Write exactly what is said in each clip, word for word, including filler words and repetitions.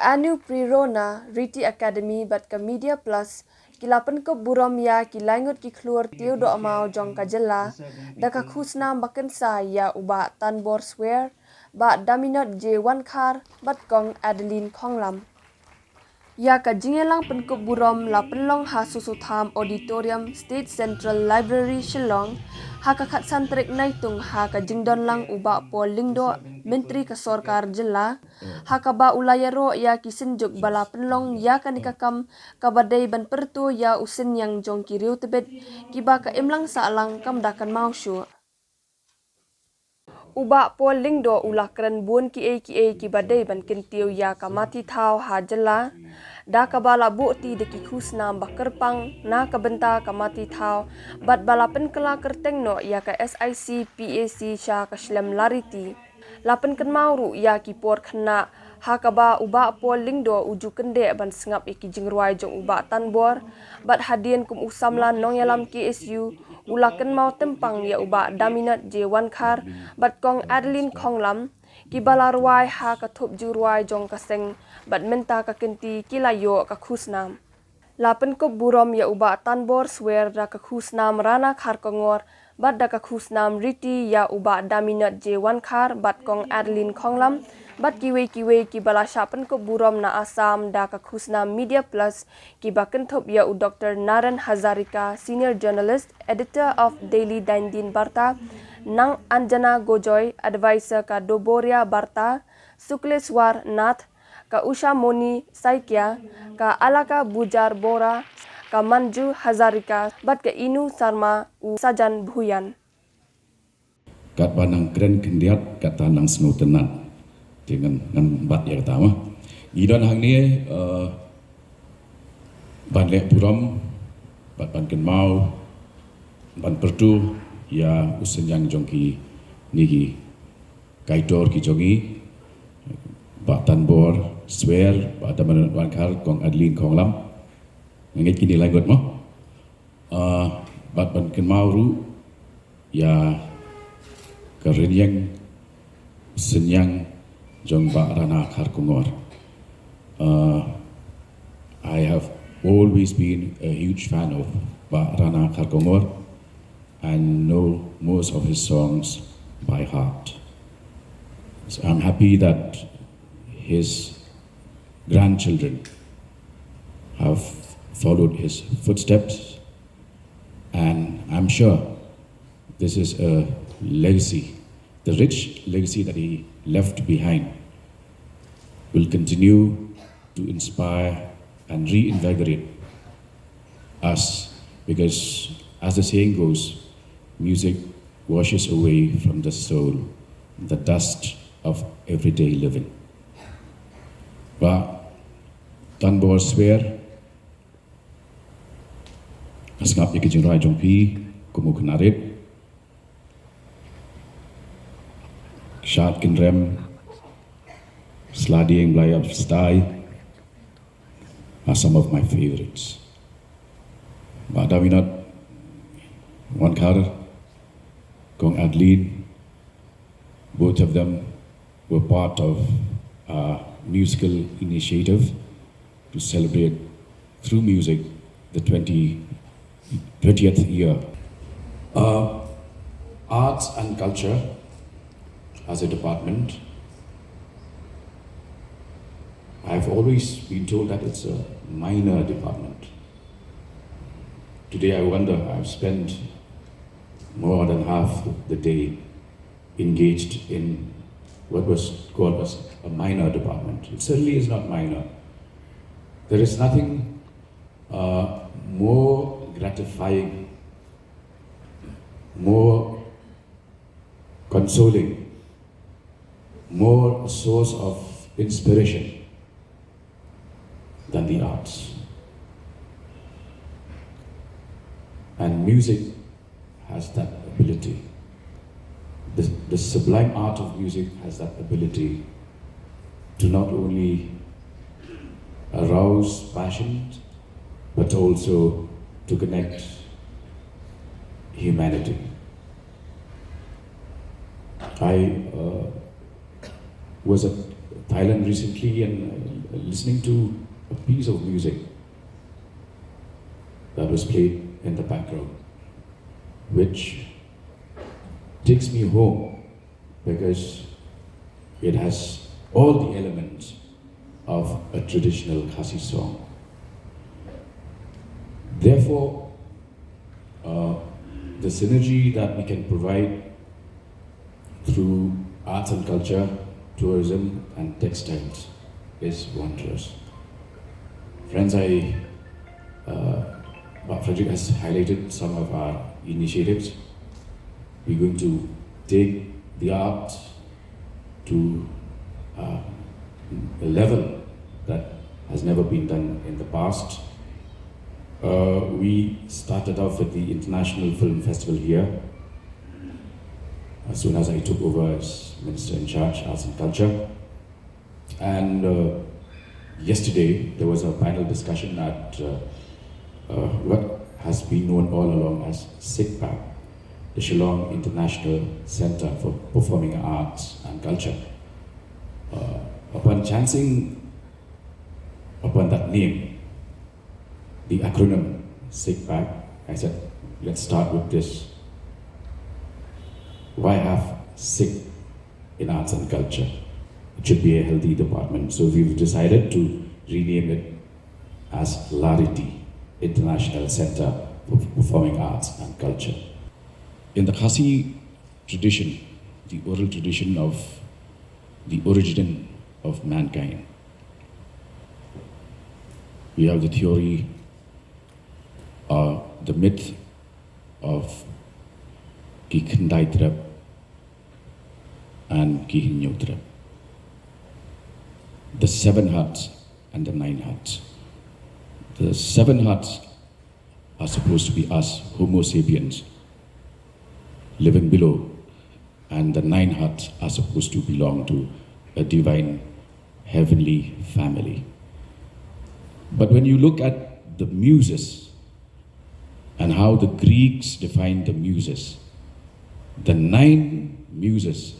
Anu Prerona, Riti Academy bad ka Media Plus ki la pynkup burom ïa ki laingut ki khlur tiew dohmaw jong ka jylla da ka khusnam ba kynsha ïa u Bah Tanbor Swer, Bah Daminot J Wankhar bad Kong Adeline Khonglam. Ïa ka jingïalang pynkup burom la pynlong ha Soso Tham Auditorium, State Central Library, Shillong, ha ka khatsan tarik Naitung, ha ka jingdon lang u Bah Paul Lyngdoh, Myntri ka Sorkar Jylla, ha kaba u la ïaroh ïa ki synjuk ba la pynlong ïa kane ka kam kaba dei ban pyrto ïa u synñiang jong ki riewtbit kiba ka imlang sahlang kam da kynmaw shuh. U Bah Paul Lyngdoh u la kren bun kiei kiei kiba dei ban kyntiew ïa ka mathi thaw ha jylla, da kaba la buh ti da ki khusnam ba kyrpang na ka bynta ka mathi thaw bad ba la pynkylla kyrteng noh ïa ka SIC PAC sha ka shlem lariti. La pynkynmaw ruh ïa ki por khynnah ha kaba u Bah Paul Lyngdoh u ju kyndeh ban sngap ïa ki jingrwai jong u Bah Tanbor, bad hadien kum u samla nongïalam KSU u la kynmaw tympang ïa u Bah Daminot J Wankhar bad Kong Adeline Khonglam, kiba la rwai ha ka thup jingrwai jong ka seng bad mynta ka kynti ki la ïoh ka khusnam. La pynkup burom ïa u Bah Tanbor Swer da ka khusnam Rana Kharkongor bad da ka khusnam Riti ïa u Bah Daminot J Wankhar bad Kong Adeline Khonglam bad kiwei kiwei kiba la shah pynkup burom na Assam da ka khusnam Media Plus, kiba kynthup ïa u Doctor Naren Hazarika, Senior Journalist, Editor of Daily Dain Din Barta, Nang Anjana Gogoi, Advisor ka Doboria Barta, Sukleswar Nath, ka Usha Moni Saikia, ka Alaka Bujar Bora, ka Manju Hazarika bad ka Inu Sarma u Sajan Bhuyan. Katba nang kren khyndiat kata nang sngewtynnat. Te ngan, ngan bat ïa kata ma. Ngi don hangne, eh, ban leh burom bad ban kynmaw, ban pyrto ïa u synñiang jong kine ki kaitor ki jong ngi, Bah Tanbor Swer, Bah Daminot Wankhar, Kong Adeline Khonglam. Nga ngeit kine laingut mo. Ah, bad ban kynmaw ruh ïa ka rynïeng synñiang jong Bah Rana Kharkongor. Ah, I have always been a huge fan of Bah Rana Kharkongor and know most of his songs by heart. So I'm happy that his grandchildren have followed his footsteps, and I'm sure this is a legacy, the rich legacy that he left behind will continue to inspire and reinvigorate us, because, as the saying goes, music washes away from the soul the dust of everyday living. Bah Tanbor Swer, nga sngap ïa ki jingrwai jong phi kum u Khynnah Rit, Shad Kynrem, Sla Dieng Blai Ap Stai are some of my favorites. Bah Daminot Wankhar, Kong Adeline, both of them were part of a musical initiative to celebrate through music the twenty, thirtieth year. Uh, arts and culture as a department, I've always been told that it's a minor department. Today I wonder, I've spent more than half the day engaged in what was called as a minor department. It certainly is not minor. There is nothing, uh, more gratifying, more consoling, more a source of inspiration than the arts. And music has that ability. The, the sublime art of music has that ability to not only arouse passion, but also to connect humanity. I, uh, was at Thailand recently and uh, listening to a piece of music that was played in the background, which takes me home because it has all the elements of a traditional Khasi song. Therefore, uh, the synergy that we can provide through arts and culture, tourism, and textiles is wondrous. Friends, I, uh, Bah Frederick has highlighted some of our initiatives. We're going to take the arts to uh, a level that has never been done in the past. Uh, we started off with the International Film Festival here as soon as I took over as Minister in Charge, Arts and Culture. And uh, yesterday, there was a panel discussion at uh, uh, what has been known all along as SICPAC, the Shillong International Centre for Performing Arts and Culture. Uh, upon chancing upon that name, the acronym SICPAC, I said, let's start with this. Why have SIC in arts and culture? It should be a healthy department. So we've decided to rename it as LARITI, International Centre for Performing Arts and Culture. In the Khasi tradition, the oral tradition of the origin of mankind, we have the theory or the myth of ki Khyndai Trep and ki Hynñiew Trep. The seven hearts and the nine hearts. The seven hearts are supposed to be us, Homo sapiens, living below, and the nine hearts are supposed to belong to a divine heavenly family. But when you look at the muses and how the Greeks defined the muses, the nine muses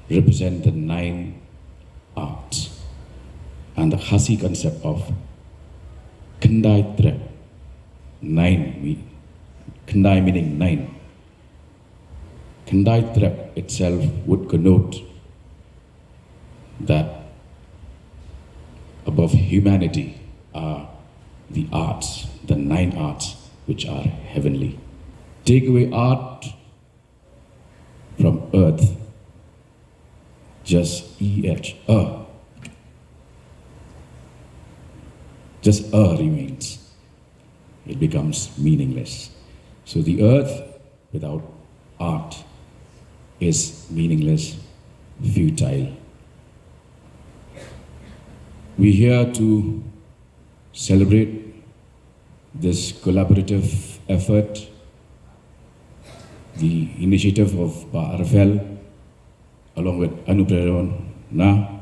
represent the nine arts. And the Khasi concept of Khyndai Trep, nine, me- Khyndai meaning nine. Khyndai Trep itself would connote that above humanity are the arts, the nine arts, which are heavenly. Take away art from earth, just E H, a. Just a remains. It becomes meaningless. So the earth without art is meaningless, futile. We're here to celebrate this collaborative effort, the initiative of Bah Rafael, along with Anuprerna,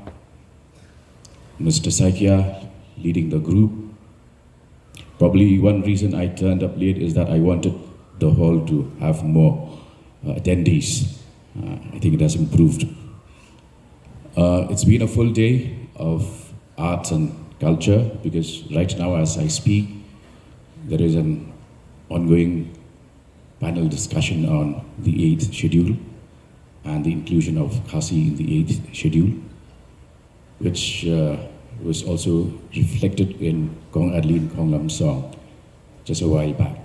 Mister Saikia leading the group. Probably one reason I turned up late is that I wanted the hall to have more uh, attendees. Uh, I think it has improved. Uh, it's been a full day of arts and culture because right now, as I speak, there is an ongoing panel discussion on the eighth schedule and the inclusion of Khasi in the eighth schedule, which uh, was also reflected in Kong Adeline Khonglam song just a while back.